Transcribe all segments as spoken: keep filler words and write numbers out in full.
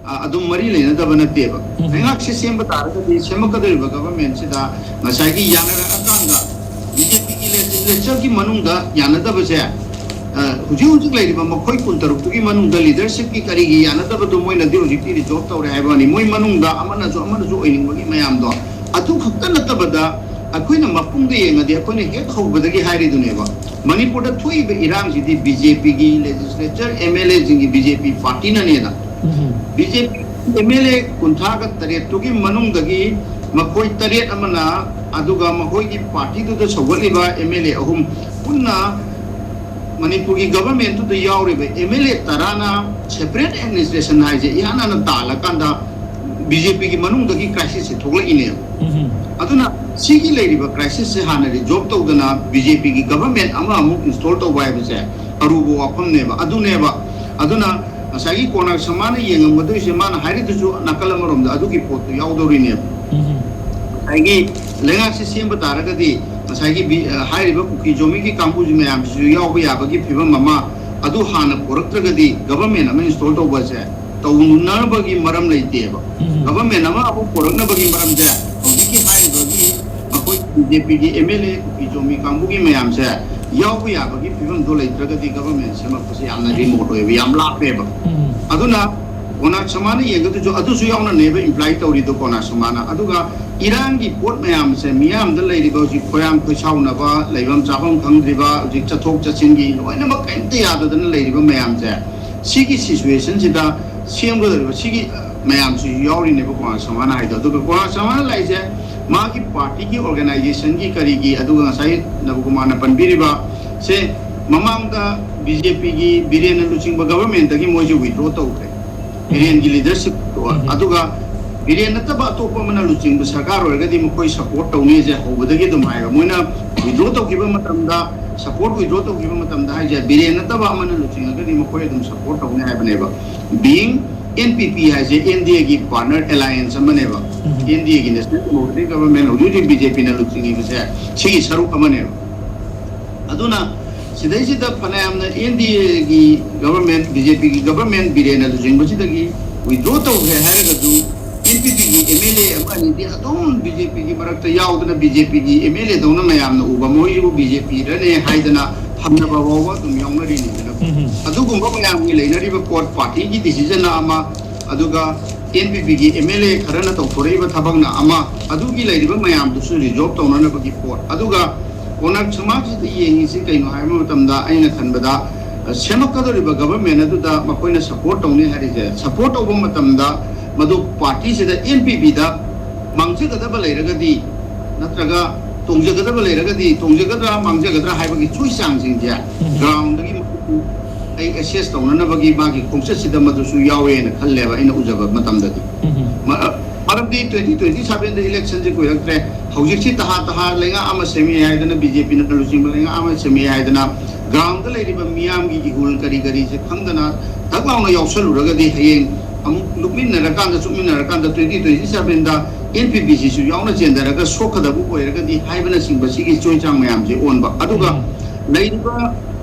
ꯑ, ꯑꯗꯨꯝ ꯃꯔꯤ ꯂꯩꯅꯗꯕ ꯅꯠꯇꯦꯕ꯫ ꯎꯝ꯫ ꯂꯩꯉꯥꯛꯁꯦ ꯁꯦꯝꯕ ꯇꯥꯔꯒꯗꯤ ꯁꯦꯝꯃꯛꯀꯗꯧꯔꯤꯕ ꯒꯚꯔꯟꯃꯦꯟꯁꯤꯗ ꯉꯁꯥꯏꯒꯤ ꯌꯥꯅꯔꯛꯑꯀꯥꯟꯗ ꯕꯤ ꯖꯦ ꯄꯤꯒꯤ ꯂꯦꯖꯤꯁꯂꯦꯆꯔꯒꯤ ꯃꯅꯨꯡꯗ ꯌꯥꯅꯗꯕꯁꯦ, ꯑ, ꯍꯧꯖꯤꯛ ꯍꯧꯖꯤꯛ ꯂꯩꯔꯤꯕ ꯃꯈꯣꯏ ꯀꯨꯟꯇꯔꯨꯛꯇꯨꯒꯤ ꯃꯅꯨꯡꯗ ꯂꯤꯗꯔꯁꯤꯞꯀꯤ ꯀꯔꯤꯒꯤ ꯌꯥꯅꯗꯕꯗꯣ ꯃꯣꯏꯅꯗꯤ ꯍꯧꯖꯤꯛꯇꯤ ꯔꯤꯖꯣꯜꯕ ꯇꯧꯔꯦ ꯍꯥꯏꯕ ꯋꯥꯅꯤ꯫ ꯃꯣꯏ ꯃꯅꯨꯡꯗ ꯑꯃꯅꯁꯨ ꯑꯃꯅꯁꯨ ꯑꯣꯏꯅꯤꯡꯕꯒꯤ ꯃꯌꯥꯝꯗꯣ ꯑꯗꯨ ꯈꯛꯇ ꯅꯠꯇꯕꯗ ꯑꯩꯈꯣꯏꯅ ꯃꯄꯨꯡꯗ ꯌꯦꯡꯉꯗꯤ ꯑꯩꯈꯣꯏꯅ ꯍꯦꯛ ꯍꯧꯕꯗꯒꯤ ꯍꯥꯏꯔꯤꯗꯨꯅꯦꯕ, ꯃꯅꯤꯄꯨꯔꯗ ꯊꯣꯛꯏꯕ ꯏꯔꯥꯡꯁꯤꯗꯤ ꯕꯤ ꯖꯦ ꯄꯤꯒꯤ ꯂꯦꯖꯤꯁꯂꯦꯆꯔ, ꯑꯦꯝ ꯑꯦꯜ ꯑꯦꯁꯤꯡꯒꯤ ꯕꯤ ꯖꯦ ꯄꯤ ꯄꯥꯔꯇꯤꯅꯅꯦꯅ꯫ ꯎꯝ꯫ B J P M L A ꯀꯨꯟꯊ꯭ꯔꯥꯒ ꯇꯔꯦꯠꯇꯨꯒꯤ ꯃꯅꯨꯡꯗꯒꯤ ꯃꯈꯣꯏ ꯇꯔꯦꯠ ꯑꯃꯅ, ꯑꯗꯨꯒ ꯃꯈꯣꯏꯒꯤ ꯄꯥꯔꯇꯤꯗꯨꯗ ꯁꯧꯒꯠꯂꯤꯕ ꯑꯦꯝ ꯑꯦꯜ ꯑꯦ ꯑꯍꯨꯝ ꯄꯨꯟꯅ ꯃꯅꯤꯄꯨꯔꯒꯤ ꯒꯚꯔꯟꯃꯦꯟꯠꯇꯨꯗ ꯌꯥꯎꯔꯤꯕ ꯑꯦꯝ ꯑꯦꯜ ꯑꯦ ꯇꯔꯥꯅ ꯁꯦꯄꯔꯦꯠ ꯑꯦꯗꯃꯤꯅꯤꯁꯇ꯭ꯔꯦꯁꯟ ꯍꯥꯏꯁꯦ ꯏꯍꯥꯟ ꯍꯥꯟꯅ ꯇꯥꯜꯂꯀꯥꯟꯗ ꯕꯤ ꯖꯦ ꯄꯤꯒꯤ ꯃꯅꯨꯡꯗꯒꯤ ꯀ꯭ꯔꯥꯏꯁꯤꯁꯁꯦ ꯊꯣꯛꯂꯛꯏꯅꯦꯕ꯫ ꯎꯝ꯫ ꯑꯗꯨꯅ ꯁꯤꯒꯤ ꯂꯩꯔꯤꯕ ꯀ꯭ꯔꯥꯏꯁꯤꯁꯁꯦ ꯍꯥꯟꯅ ꯔꯤꯖꯣꯜꯕ ꯇꯧꯗꯅ ꯕꯤ ꯖꯦ ꯄꯤꯒꯤ ꯒꯚꯔꯟꯃꯦꯟꯠ ꯑꯃ ꯑꯃꯨꯛ ꯏꯟꯁꯇꯣꯜ ꯇꯧꯕ ꯍꯥꯏꯕꯁꯦ ꯑꯔꯨꯕ ꯋꯥꯐꯝꯅꯦꯕ꯫ ꯑꯗꯨꯅꯦꯕ, ꯑꯗꯨꯅ ꯉꯁꯥꯏꯒꯤ ꯀꯣꯅꯥꯔꯛ ꯁꯃꯥꯅ ꯌꯦꯡꯉꯝꯒꯗꯣꯏꯁꯦ, ꯃꯥꯅ ꯍꯥꯏꯔꯤꯗꯨꯁꯨ ꯅꯥꯀꯜ ꯑꯃꯔꯣꯝꯗ ꯑꯗꯨꯒꯤ ꯄꯣꯠꯇꯨ ꯌꯥꯎꯗꯧꯔꯤꯅꯦꯕ꯫ ꯎꯝ꯫ ꯉꯁꯥꯏꯒꯤ ꯂꯩꯉꯥꯛꯁꯦ ꯁꯦꯝꯕ ꯇꯥꯔꯒꯗꯤ ꯉꯁꯥꯏꯒꯤ ꯕꯤ-, ꯑ, ꯍꯥꯏꯔꯤꯕ ꯀꯨꯀꯤ ꯖꯣꯃꯤꯒꯤ ꯀꯥꯡꯕꯨꯁꯤ ꯃꯌꯥꯝꯁꯤꯁꯨ ꯌꯥꯎꯕ ꯌꯥꯕꯒꯤ ꯐꯤꯕꯝ ꯑꯃ ꯑꯗꯨ ꯍꯥꯟꯅ ꯄꯨꯔꯛꯇ꯭ꯔꯒꯗꯤ ꯒꯚꯔꯟꯃꯦꯟꯠ ꯑꯃ ꯏꯟꯁꯇꯣꯜ ꯇꯧꯕꯁꯦ ꯇꯧꯅꯅꯕꯒꯤ ꯃꯔꯝ ꯂꯩꯇꯦꯕ꯫ ꯎꯝ꯫ ꯒꯚꯔꯟꯃꯦꯟꯠ ꯑꯃ ꯑꯃꯨꯛ ꯄꯨꯔꯛꯅꯕꯒꯤ ꯃꯔꯝꯁꯦ ꯍꯧꯖꯤꯛꯀꯤ ꯍꯥꯏꯔꯤꯕꯒꯤ ꯑꯩꯈꯣꯏ ꯕꯤ ꯖꯦ ꯄꯤꯒꯤ ꯑꯦꯝ ꯑꯦꯜ ꯑꯦ ꯀꯨꯀꯤ ꯖꯣꯃꯤ ꯀꯥꯡꯕꯨꯒꯤ ꯃꯌꯥꯝꯁꯦ ꯌꯥꯎꯕ ꯌꯥꯕꯒꯤ ꯐꯤꯕꯝꯗꯣ ꯂꯩꯇ꯭ꯔꯒꯗꯤ ꯒꯚꯔꯟꯃꯦꯟꯠ ꯁꯦꯝꯃꯛꯄꯁꯦ ꯌꯥꯝꯅ ꯔꯤꯃꯣꯠ ꯑꯣꯏꯕ, ꯌꯥꯝ ꯂꯥꯞꯄꯦꯕ꯫ ꯎꯝ꯫ ꯑꯗꯨꯅ ꯀꯣꯅꯥꯔꯛ ꯁꯃꯥꯅ ꯌꯦꯡꯒꯗꯨꯁꯨ ꯑꯗꯨꯁꯨ ꯌꯥꯎꯅꯅꯦꯕ ꯏꯝꯄ꯭ꯂꯥꯏ ꯇꯧꯔꯤꯗꯣ ꯀꯣꯅꯥꯔꯛ ꯁꯃꯥꯅ꯫ ꯑꯗꯨꯒ ꯏꯔꯥꯡꯒꯤ ꯄꯣꯠ ꯃꯌꯥꯝꯁꯦ ꯃꯤꯌꯥꯝꯗ ꯂꯩꯔꯤꯕ ꯍꯧꯖꯤꯛ ꯈꯣꯏꯔꯥꯡ ꯈꯣꯏꯁꯥꯎꯅꯕ, ꯂꯩꯐꯝ ꯆꯥꯐꯝ ꯈꯪꯗ꯭ꯔꯤꯕ, ꯍꯧꯖꯤꯛ ꯆꯠꯊꯣꯛ ꯆꯠꯁꯤꯟꯒꯤ ꯂꯣꯏꯅꯃꯛ ꯀꯔꯤꯝꯇ ꯌꯥꯗꯗꯅ ꯂꯩꯔꯤꯕ ꯃꯌꯥꯝꯁꯦ, ꯁꯤꯒꯤ ꯁꯤꯆꯨꯋꯦꯁꯟꯁꯤꯗ ꯁꯦꯝꯒꯗꯧꯔꯤꯕ ꯁꯤꯒꯤ ꯃꯌꯥꯝꯁꯤꯁꯨ ꯌꯥꯎꯔꯤꯅꯦꯕ ꯀꯣꯅꯥꯔꯛ ꯁꯃꯥꯅ ꯍꯥꯏꯗꯣ꯫ ꯑꯗꯨꯒ ꯀꯣꯅꯥꯔꯛ ꯁꯃꯥꯅ ꯂꯥꯛꯏꯁꯦ ꯃꯥꯒꯤ ꯄꯥꯔꯇꯤꯒꯤ ꯑꯣꯔꯒꯅꯥꯏꯖꯦꯁꯟꯒꯤ ꯀꯔꯤꯒꯤ, ꯑꯗꯨꯒ ꯉꯁꯥꯏ ꯅꯕꯀꯨꯃꯥꯔꯅ ꯄꯟꯕꯤꯔꯤꯕ ꯁꯦ, ꯃꯃꯥꯡꯗ ꯕꯤ ꯖꯦ ꯄꯤꯒꯤ ꯕꯤꯔꯦꯟꯅ ꯂꯨꯆꯤꯡꯕ ꯒꯚꯔꯟꯃꯦꯟꯠꯇꯒꯤ ꯃꯣꯏꯁꯦ ꯋꯤꯗ꯭ꯔꯣ ꯇꯧꯈ꯭ꯔꯦ꯫ ꯕꯤꯔꯦꯟꯒꯤ ꯂꯤꯗꯔꯁꯤꯞ, ꯎꯝ꯫ ꯑꯗꯨꯒ ꯕꯤꯔꯦꯟ ꯅꯠꯇꯕ ꯑꯇꯣꯞꯄ ꯑꯃꯅ ꯂꯨꯆꯤꯡꯕ ꯁꯔꯀꯥꯔ ꯑꯣꯏꯔꯒꯗꯤ ꯃꯈꯣꯏ ꯁꯄꯣꯔꯠ ꯇꯧꯅꯤꯁꯦ ꯍꯧꯕꯗꯒꯤ ꯑꯗꯨꯝ ꯍꯥꯏꯕ꯫ ꯃꯣꯏꯅ ꯋꯤꯗ꯭ꯔꯣ ꯇꯧꯈꯤꯕ ꯃꯇꯝꯗ, ꯁꯄꯣꯔꯠ ꯋꯤꯗ꯭ꯔꯣ ꯇꯧꯈꯤꯕ ꯃꯇꯝꯗ ꯍꯥꯏꯁꯦ ꯕꯤꯔꯦꯟ ꯅꯠꯇꯕ ꯑꯃꯅ ꯂꯨꯆꯤꯡꯉꯒꯗꯤ ꯃꯈꯣꯏ ꯑꯗꯨꯝ ꯁꯄꯣꯔꯠ ꯇꯧꯅꯤ ꯍꯥꯏꯕꯅꯦꯕ꯫ Being N P P ꯍꯥꯏꯁꯦ N D A ꯒꯤ ꯄꯥꯔꯠꯅꯔ ꯑꯦꯂꯥꯏꯌꯦꯟꯁ ꯑꯃꯅꯦꯕ꯫ ꯎꯝ꯫ N D A ꯒꯤ ꯅꯦꯁꯅꯦꯜ ꯗꯦꯃꯣꯀ꯭ꯔꯦꯇꯤꯛ ꯒꯚꯔꯟꯃꯦꯟꯠ ꯍꯧꯖꯤꯛ ꯍꯧꯖꯤꯛ ꯕꯤ ꯖꯦ ꯄꯤꯅ ꯂꯨꯆꯤꯡꯉꯤꯕꯁꯦ ꯁꯤꯒꯤ ꯁꯔꯨꯛ ꯑꯃꯅꯦꯕ꯫ ꯑꯗꯨꯅ ꯁꯤꯗꯩꯁꯤꯗ ꯐꯅꯌꯥꯝꯅ N D A ꯒꯤ ꯒꯚꯔꯟꯃꯦꯟꯠ, ꯕꯤ ꯖꯦ ꯄꯤꯒꯤ ꯒꯚꯔꯟꯃꯦꯟꯠ ꯕꯤꯔꯦꯟꯅ ꯂꯨꯆꯤꯡꯕꯁꯤꯗꯒꯤ ꯋꯤꯗ꯭ꯔꯣ ꯇꯧꯈ꯭ꯔꯦ ꯍꯥꯏꯔꯒꯁꯨ ꯑꯦꯟ ꯄꯤ ꯄꯤꯒꯤ ꯑꯦꯝ ꯑꯦꯜ ꯑꯦ ꯑꯃ ꯑꯅꯤꯗꯤ ꯑꯗꯨꯝ ꯕꯤ ꯖꯦ ꯄꯤꯒꯤ ꯃꯔꯛꯇ ꯌꯥꯎꯗꯅ ꯕꯤ ꯖꯦ ꯄꯤꯒꯤ ꯑꯦꯝ ꯑꯦꯜ ꯑꯦ ꯗꯧꯅ ꯃꯌꯥꯝꯅ ꯎꯕ, ꯃꯣꯏꯁꯤꯕꯨ ꯕꯤ ꯖꯦ ꯄꯤ ꯔꯅꯦ ꯍꯥꯏꯗꯅ ꯊꯝꯅꯕ ꯐꯥꯎꯕ ꯑꯗꯨꯝ ꯌꯥꯎꯅꯔꯤꯅꯤꯗꯅ꯫ ꯎꯝ ꯍꯝ꯫ ꯑꯗꯨꯒꯨꯝꯕ ꯃꯌꯥꯝꯒꯤ ꯂꯩꯅꯔꯤꯕ ꯀꯣꯔꯠ ꯄꯥꯔꯇꯤꯒꯤ ꯗꯤꯁꯤꯖꯟꯅ ꯑꯃ, ꯑꯗꯨꯒ ꯑꯦꯟ ꯄꯤ ꯄꯤꯒꯤ ꯑꯦꯝ ꯑꯦꯜ ꯑꯦ ꯈꯔꯅ ꯇꯧꯊꯣꯔꯛꯏꯕ ꯊꯕꯛꯅ ꯑꯃ, ꯑꯗꯨꯒꯤ ꯂꯩꯔꯤꯕ ꯃꯌꯥꯝꯗꯨꯁꯨ ꯔꯤꯖꯣꯜꯕ ꯇꯧꯅꯅꯕꯒꯤ ꯄꯣꯠ꯫ ꯑꯗꯨꯒ ꯀꯣꯅꯔ ꯁꯃꯥꯖꯁꯤꯗ ꯌꯦꯡꯉꯤꯁꯤ ꯀꯩꯅꯣ ꯍꯥꯏꯕ ꯃꯇꯝꯗ, ꯑꯩꯅ ꯈꯟꯕꯗ, ꯑ, ꯁꯦꯝꯃꯛꯀꯗꯧꯔꯤꯕ ꯒꯚꯔꯟꯃꯦꯟ ꯑꯗꯨꯗ ꯃꯈꯣꯏꯅ ꯁꯄꯣꯔꯠ ꯇꯧꯅꯤ ꯍꯥꯏꯔꯤꯁꯦ, ꯁꯄꯣꯔꯠ ꯇꯧꯕ ꯃꯇꯝꯗ ꯃꯗꯨ ꯄꯥꯔꯇꯤꯁꯤꯗ, ꯑꯦꯟ ꯄꯤ ꯄꯤꯗ ꯃꯥꯡꯖꯒꯗꯕ ꯂꯩꯔꯒꯗꯤ, ꯅꯠꯇ꯭ꯔꯒ ꯇꯣꯡꯖꯒꯗꯕ ꯂꯩꯔꯒꯗꯤ, ꯇꯣꯡꯖꯒꯗ꯭ꯔꯥ ꯃꯥꯡꯖꯒꯗ꯭ꯔꯥ ꯍꯥꯏꯕꯒꯤ ꯆꯣꯏ ꯆꯥꯡꯁꯤꯡꯁꯦ ꯎꯝ꯫ ꯒ꯭ꯔꯥꯎꯟꯗꯒꯤ ꯑꯩ ꯑꯦꯁꯦꯁ ꯇꯧꯅꯅꯕꯒꯤ ꯃꯥꯒꯤ ꯈꯣꯡꯆꯠꯁꯤꯗ ꯃꯗꯨꯁꯨ ꯌꯥꯎꯋꯦꯅ ꯈꯜꯂꯦꯕ, ꯑꯩꯅ ꯎꯖꯕ ꯃꯇꯝꯗꯗꯤ꯫ ꯎꯝ꯫ ꯃ-, ꯃꯔꯝꯗꯤ twenty twenty seven ꯗ ꯏꯂꯦꯛꯁꯟꯁꯦ ꯀꯨꯏꯔꯛꯇ꯭ꯔꯦ꯫ ꯍꯧꯖꯤꯛꯁꯤ ꯇꯍꯥ ꯇꯍꯥ ꯂꯩꯉꯥꯛ ꯑꯃ ꯁꯦꯝꯃꯦ ꯍꯥꯏꯗꯅ, ꯕꯤ ꯖꯦ ꯄꯤꯅ ꯂꯨꯆꯤꯡꯕ ꯂꯩꯉꯥꯛ ꯑꯃ ꯁꯦꯝꯃꯦ ꯍꯥꯏꯗꯅ, ꯒ꯭ꯔꯥꯎꯟꯗ ꯂꯩꯔꯤꯕ ꯃꯤꯌꯥꯝꯒꯤ ꯏꯍꯨꯜ ꯀꯔꯤ ꯀꯔꯤꯁꯦ ꯈꯪꯗꯅ ꯊꯛ ꯂꯥꯎꯅ ꯌꯥꯎꯁꯜꯂꯨꯔꯒꯗꯤ, ꯍꯌꯦꯡ ꯑꯃꯨꯛ ꯂꯨꯞꯃꯤꯟꯅꯔꯀꯥꯟꯗ, ꯆꯨꯞꯃꯤꯟꯅꯔꯀꯥꯟꯗ twenty twenty seven ꯗ ꯑꯦꯟ ꯄꯤ ꯄꯤ ꯁꯤꯁꯨ ꯌꯥꯎꯅ ꯆꯦꯟꯊꯔꯒ ꯁꯣꯛꯀꯗꯕ ꯑꯣꯏꯔꯒꯗꯤ ꯍꯥꯏꯕꯅꯆꯤꯡꯕ ꯁꯤꯒꯤ ꯆꯣꯏ ꯆꯥꯡ ꯃꯌꯥꯝꯁꯦ ꯑꯣꯟꯕ꯫ ꯑꯗꯨꯒ ꯎꯝ꯫ ꯂꯩꯔꯤꯕ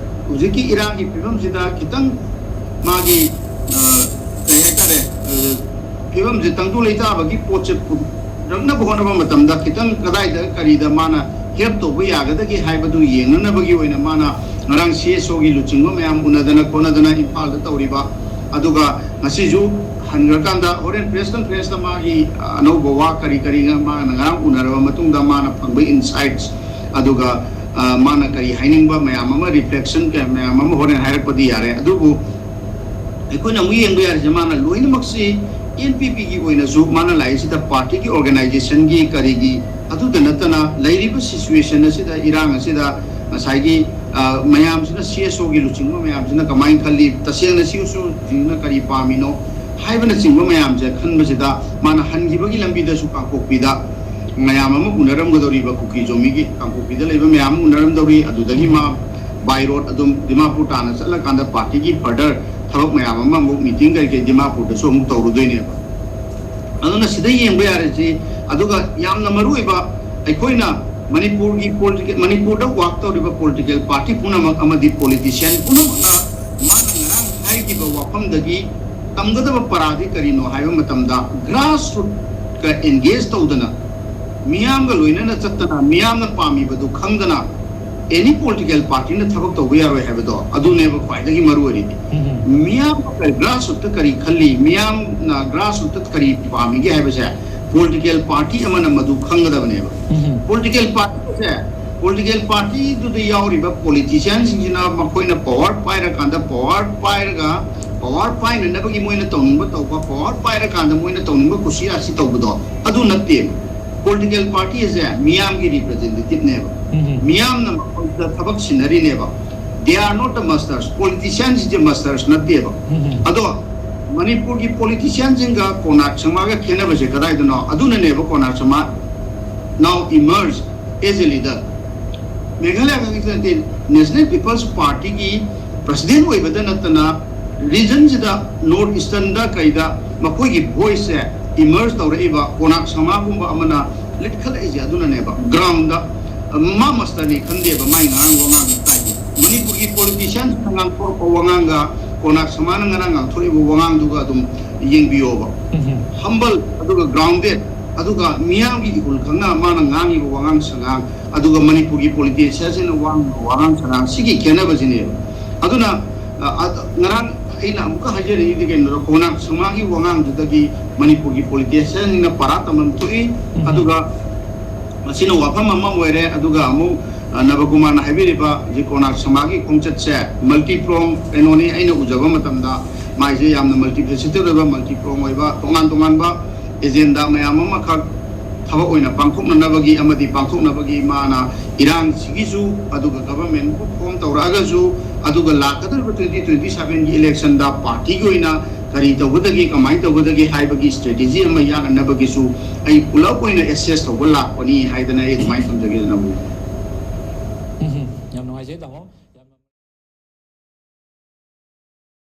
ꯍꯧꯖꯤꯛꯀꯤ ꯏꯔꯥꯡꯒꯤ ꯐꯤꯕꯝꯁꯤꯗ ꯈꯤꯇꯪ ꯃꯥꯒꯤ, ꯑ, ꯀꯩ ꯍꯥꯏꯇꯥꯔꯦ, ꯑ, ꯐꯤꯕꯝꯁꯦ ꯇꯪꯗꯨ ꯂꯩꯇꯥꯕꯒꯤ ꯄꯣꯠꯁꯦ ꯄꯨꯔꯛꯅꯕ ꯍꯣꯠꯅꯕ ꯃꯇꯝꯗ ꯈꯤꯇꯪ ꯀꯗꯥꯏꯗ ꯀꯔꯤꯗ ꯃꯥꯅ ꯍꯦꯜꯞ ꯇꯧꯕ ꯌꯥꯒꯗꯒꯦ ꯍꯥꯏꯕꯗꯨ ꯌꯦꯡꯅꯅꯕꯒꯤ ꯑꯣꯏꯅ ꯃꯥꯅ ꯉꯔꯥꯡ ꯁꯤ ꯑꯦꯁ ꯑꯣꯒꯤ ꯂꯨꯆꯤꯡꯕ ꯃꯌꯥꯝ ꯎꯅꯗꯅ ꯈꯣꯠꯅꯗꯅ ꯏꯝꯐꯥꯜꯗ ꯇꯧꯔꯤꯕ, ꯑꯗꯨꯒ ꯉꯁꯤꯁꯨ ꯍꯟꯈ꯭ꯔꯀꯥꯟꯗ ꯍꯣꯔꯦꯟ ꯄ꯭ꯔꯦꯁ ꯀꯟꯐ꯭ꯔꯦꯟꯁꯇ ꯃꯥꯒꯤ, ꯑ, ꯑꯅꯧꯕ ꯋꯥ ꯀꯔꯤ ꯀꯔꯤ ꯃꯥꯅ ꯉꯔꯥꯡ ꯎꯅꯔꯕ ꯃꯇꯨꯡꯗ ꯃꯥꯅ ꯐꯪꯕ ꯏꯟꯁꯥꯏꯠꯁ, ꯑꯗꯨꯒ, ꯑ, ꯃꯥꯅ ꯀꯔꯤ ꯍꯥꯏꯅꯤꯡꯕ ꯃꯌꯥꯝ ꯑꯃ, ꯔꯤꯐ꯭ꯂꯦꯛꯁꯟ ꯀꯌꯥ ꯃꯌꯥꯝ ꯑꯃ ꯍꯣꯔꯦꯟ ꯍꯥꯏꯔꯛꯄꯗꯤ ꯌꯥꯔꯦ꯫ ꯑꯗꯨꯕꯨ ꯑꯩꯈꯣꯏꯅ ꯑꯃꯨꯛ ꯌꯦꯡꯕ ꯌꯥꯔꯤꯁꯦ, ꯃꯥꯅ ꯂꯣꯏꯅꯃꯛꯁꯤ ꯑꯦꯟ ꯄꯤ ꯄꯤꯒꯤ ꯑꯣꯏꯅꯁꯨ ꯃꯥꯅ ꯂꯥꯛꯏꯁꯤꯗ ꯄꯥꯔꯇꯤꯒꯤ ꯑꯣꯔꯒꯅꯥꯏꯖꯦꯁꯟꯒꯤ ꯀꯔꯤꯒꯤ ꯑꯗꯨꯗ ꯅꯠꯇꯅ ꯂꯩꯔꯤꯕ ꯁꯤꯆꯨꯋꯦꯁꯟ ꯑꯁꯤꯗ, ꯏꯔꯥꯡ ꯑꯁꯤꯗ ꯉꯁꯥꯏꯒꯤ, ꯑ, ꯃꯌꯥꯝꯁꯤꯅ ꯁꯤ ꯑꯦꯁ ꯑꯣꯒꯤ ꯂꯨꯆꯤꯡꯕ ꯃꯌꯥꯝꯁꯤꯅ ꯀꯃꯥꯏꯅ ꯈꯜꯂꯤ, ꯇꯁꯦꯡꯅ ꯁꯤ ꯑꯦꯁ ꯑꯣꯁꯤꯡꯅ ꯀꯔꯤ ꯄꯥꯝꯃꯤꯅꯣ ꯍꯥꯏꯕꯅꯆꯤꯡꯕ ꯃꯌꯥꯝꯁꯦ ꯈꯟꯕꯁꯤꯗ ꯃꯥꯅ ꯍꯟꯈꯤꯕꯒꯤ ꯂꯝꯕꯤꯗꯁꯨ ꯀꯥꯡꯄꯣꯛꯄꯤꯗ ꯃꯌꯥꯝ ꯑꯃ ꯎꯅꯔꯝꯒꯗꯧꯔꯤꯕ, ꯀꯨꯀꯤ ꯖꯣꯃꯤꯒꯤ ꯀꯥꯡꯄꯣꯛꯄꯤꯗ ꯂꯩꯕ ꯃꯌꯥꯝ ꯑꯃ ꯎꯅꯔꯝꯗꯧꯔꯤ꯫ ꯑꯗꯨꯗꯒꯤ ꯃꯥ by road ꯑꯗꯨꯝ ꯗꯤꯃꯥꯄꯨꯔ ꯇꯥꯟꯅ ꯆꯠꯂꯀꯥꯟꯗ ꯄꯥꯔꯇꯤꯒꯤ ꯐꯔꯗꯔ ꯊꯕꯛ ꯃꯌꯥꯝ ꯑꯃ ꯑꯃꯨꯛ ꯃꯤꯇꯤꯡ ꯀꯔꯤ ꯀꯔꯤ ꯗꯤꯃꯥꯄꯨꯔꯗꯁꯨ ꯑꯃꯨꯛ ꯇꯧꯔꯨꯗꯣꯏꯅꯦꯕ꯫ ꯑꯗꯨꯅ ꯁꯤꯗ ꯌꯦꯡꯕ ꯌꯥꯔꯤꯁꯤ, ꯑꯗꯨꯒ ꯌꯥꯝꯅ ꯃꯔꯨ ꯑꯣꯏꯕ, ꯑꯩꯈꯣꯏꯅ ꯃꯅꯤꯄꯨꯔꯒꯤ ꯄꯣꯂꯤꯇꯤꯀꯦꯜ, ꯃꯅꯤꯄꯨꯔꯗ ꯋꯥꯛ ꯇꯧꯔꯤꯕ ꯄꯣꯂꯤꯇꯤꯀꯦꯜ ꯄꯥꯔꯇꯤ ꯄꯨꯝꯅꯃꯛ ꯑꯃꯗꯤ ꯄꯣꯂꯤꯇꯤꯁꯤꯌꯥꯟ ꯄꯨꯝꯅꯃꯛꯅ ꯃꯥꯅ ꯉꯔꯥꯡ ꯍꯥꯏꯈꯤꯕ ꯋꯥꯐꯝꯗꯒꯤ ꯇꯝꯒꯗꯕ ꯄꯔꯥꯗꯤ ꯀꯔꯤꯅꯣ ꯍꯥꯏꯕ ꯃꯇꯝꯗ, grassrootꯀ engage ꯇꯧꯗꯅ, ꯃꯤꯌꯥꯝꯒ ꯂꯣꯏꯅꯅ ꯆꯠꯇꯅ, ꯃꯤꯌꯥꯝꯅ ꯄꯥꯝꯃꯤꯕꯗꯨ ꯈꯪꯗꯅ any political partyꯅ ꯊꯕꯛ ꯇꯧꯕ ꯌꯥꯔꯣꯏ ꯍꯥꯏꯕꯗꯣ, ꯑꯗꯨꯅꯦꯕ ꯈ꯭ꯋꯥꯏꯗꯒꯤ ꯃꯔꯨ ꯑꯣꯏꯔꯤꯗꯤ꯫ ꯃꯤꯌꯥꯝꯅ grassrootꯇ ꯀꯔꯤ ꯈꯜꯂꯤ, ꯃꯤꯌꯥꯝꯅ grassrootꯇ ꯀꯔꯤ ꯄꯥꯝꯃꯤꯒꯦ ꯍꯥꯏꯕꯁꯦ political party ꯑꯃꯅ ꯃꯗꯨ ꯈꯪꯒꯗꯕꯅꯦꯕ꯫ Political partyꯁꯦ, political partyꯗꯨꯗ ꯌꯥꯎꯔꯤꯕ politicianꯁꯤꯡꯁꯤꯅ ꯃꯈꯣꯏꯅ power ꯄꯥꯏꯔꯀꯥꯟꯗ, power ꯄꯥꯏꯔꯒ power ꯄꯥꯏꯅꯅꯕꯒꯤ ꯃꯣꯏꯅ ꯇꯧꯅꯤꯡꯕ ꯇꯧꯕ, power ꯄꯥꯏꯔꯀꯥꯟꯗ ꯃꯣꯏꯅ ꯇꯧꯅꯤꯡꯕ ꯀꯨꯁꯤ ꯔꯥꯁꯤ ꯇꯧꯕꯗꯣ, ꯑꯗꯨ ꯅꯠꯇꯦꯕ꯫ Political party ꯑꯁꯦ ꯃꯤꯌꯥꯝꯒꯤ representativeꯅꯦꯕ꯫ ꯃꯤꯌꯥꯝꯅ ꯃꯈꯣꯏꯗ ꯊꯕꯛ ꯁꯤꯟꯅꯔꯤꯅꯦꯕ꯫ They are not the masters. Politicianꯁꯤꯡꯁꯦ masters ꯅꯠꯇꯦꯕ꯫ ꯑꯗꯣ ꯃꯅꯤꯄꯨꯔꯒꯤ politicianꯁꯤꯡꯒ ꯀꯣꯅꯥꯛ ꯁꯪꯃꯥꯒ ꯈꯦꯠꯅꯕꯁꯦ ꯀꯗꯥꯏꯗꯅꯣ? ꯑꯗꯨꯅꯅꯦꯕ ꯀꯣꯅꯥꯛ ꯁꯪꯃꯥ now emerge as a leader꯫ Meghalaya ꯈꯛꯇ ꯅꯠꯇꯦ, National People's Partyꯒꯤ president ꯑꯣꯏꯕꯗ ꯅꯠꯇꯅ, regionꯁꯤꯗ, North Easternꯗ ꯀꯩꯗ ꯃꯈꯣꯏꯒꯤ voiceꯁꯦ emerge ꯇꯧꯔꯛꯏꯕ, ꯀꯣꯅꯥꯛ ꯁꯃꯥꯒꯨꯝꯕ ꯑꯃꯅ ꯂꯤꯠꯈꯠꯂꯛꯏꯁꯦ ꯑꯗꯨꯅꯅꯦꯕ꯫ Groundꯗ ꯃꯥ masterꯅꯤ ꯈꯟꯗꯦꯕ, ꯃꯥꯏ ꯉꯔꯥꯡ ꯋꯥꯉꯥꯡ ꯇꯥꯏꯁꯦ꯫ ꯃꯅꯤꯄꯨꯔꯒꯤ politicianꯁꯤꯡꯅ ꯉꯥꯡꯊꯣꯔꯛꯄ ꯋꯥꯉꯥꯡꯒ ꯀꯣꯅꯥꯛ ꯁꯃꯥꯅ ꯉꯔꯥꯡ ꯉꯥꯡꯊꯣꯔꯛꯏꯕ ꯋꯥꯉꯥꯡꯗꯨꯒ ꯑꯗꯨꯝ ꯌꯦꯡꯕꯤꯌꯣꯕ꯫ Humble, ꯑꯗꯨꯒ grounded, ꯑꯗꯨꯒ ꯃꯤꯌꯥꯝꯒꯤ ꯏꯍꯨꯜ ꯈꯪꯅ ꯃꯥꯅ ꯉꯥꯡꯉꯤꯕ ꯋꯥꯉꯥꯡ ꯁꯉꯥꯡ, ꯑꯗꯨꯒ ꯃꯅꯤꯄꯨꯔꯒꯤ politicianꯁꯤꯡꯅ ꯋꯥ-, ꯋꯥꯉꯥꯡ ꯁꯉꯥꯡ, ꯁꯤꯒꯤ ꯈꯦꯠꯅꯕꯁꯤꯅꯦꯕ꯫ ꯑꯗꯨꯅ, ꯑ, ꯑ, ꯉꯔꯥꯡ ꯑꯩꯅ ꯑꯃꯨꯛꯀ ꯍꯥꯏꯖꯔꯛꯏꯗꯤ ꯀꯩꯅꯣꯗ, ꯀꯣꯅꯥꯛ ꯁꯃꯥꯒꯤ ꯋꯥꯉꯥꯡꯗꯨꯗꯒꯤ ꯃꯅꯤꯄꯨꯔꯒꯤ politicianꯁꯤꯡꯅ ꯄꯔꯥ ꯇꯝꯐꯝ ꯊꯣꯛꯏ꯫ ꯑꯗꯨꯒ ꯃꯁꯤꯅ ꯋꯥꯐꯝ ꯑꯃ ꯑꯣꯏꯔꯦ꯫ ꯑꯗꯨꯒ ꯑꯃꯨꯛ, ꯑ, ꯅꯕꯀꯨꯃꯥꯔꯅ ꯍꯥꯏꯕꯤꯔꯤꯕ ꯍꯧꯖꯤꯛ ꯀꯣꯅꯥꯛ ꯁꯃꯥꯒꯤ ꯈꯣꯡꯆꯠꯁꯦ multi prong ꯀꯩꯅꯣꯅꯤ꯫ ꯑꯩꯅ ꯎꯖꯕ ꯃꯇꯝꯗ ꯃꯥꯏꯁꯦ ꯌꯥꯝꯅ multifaceted ꯑꯣꯏꯕ, multi prong ꯑꯣꯏꯕ, ꯇꯣꯉꯥꯟ ꯇꯣꯉꯥꯟꯕ agenda ꯃꯌꯥꯝ ꯑꯃꯈꯛ ꯊꯕꯛ ꯑꯣꯏꯅ ꯄꯥꯡꯊꯣꯛꯅꯅꯕꯒꯤ ꯑꯃꯗꯤ ꯄꯥꯡꯊꯣꯛꯅꯕꯒꯤ ꯃꯥꯅ ꯏꯔꯥꯡꯁꯤꯒꯤꯁꯨ, ꯑꯗꯨꯒ governmentꯕꯨ form ꯇꯧꯔꯛꯑꯒꯁꯨ, ꯑꯗꯨꯒ ꯂꯥꯛꯀꯗꯧꯔꯤꯕ twenty twenty sevenꯒꯤ electionꯗ partyꯒꯤ ꯑꯣꯏꯅ ꯀꯔꯤ ꯇꯧꯒꯗꯒꯦ, ꯀꯃꯥꯏꯅ ꯇꯧꯒꯗꯒꯦ ꯍꯥꯏꯕꯒꯤ strategy ꯑꯃ ꯌꯥꯅꯅꯕꯒꯤꯁꯨ ꯑꯩ ꯄꯨꯂꯞ ꯑꯣꯏꯅ assess ꯇꯧꯕ ꯂꯥꯛꯄꯅꯤ ꯍꯥꯏꯗꯅ ꯑꯩ ꯑꯗꯨꯃꯥꯏꯅ ꯊꯝꯖꯒꯦ ꯅꯕꯨ꯫ ꯎꯝ, ꯌꯥꯝ ꯅꯨꯡꯉꯥꯏꯖꯩ, ꯇꯥꯃꯣ꯫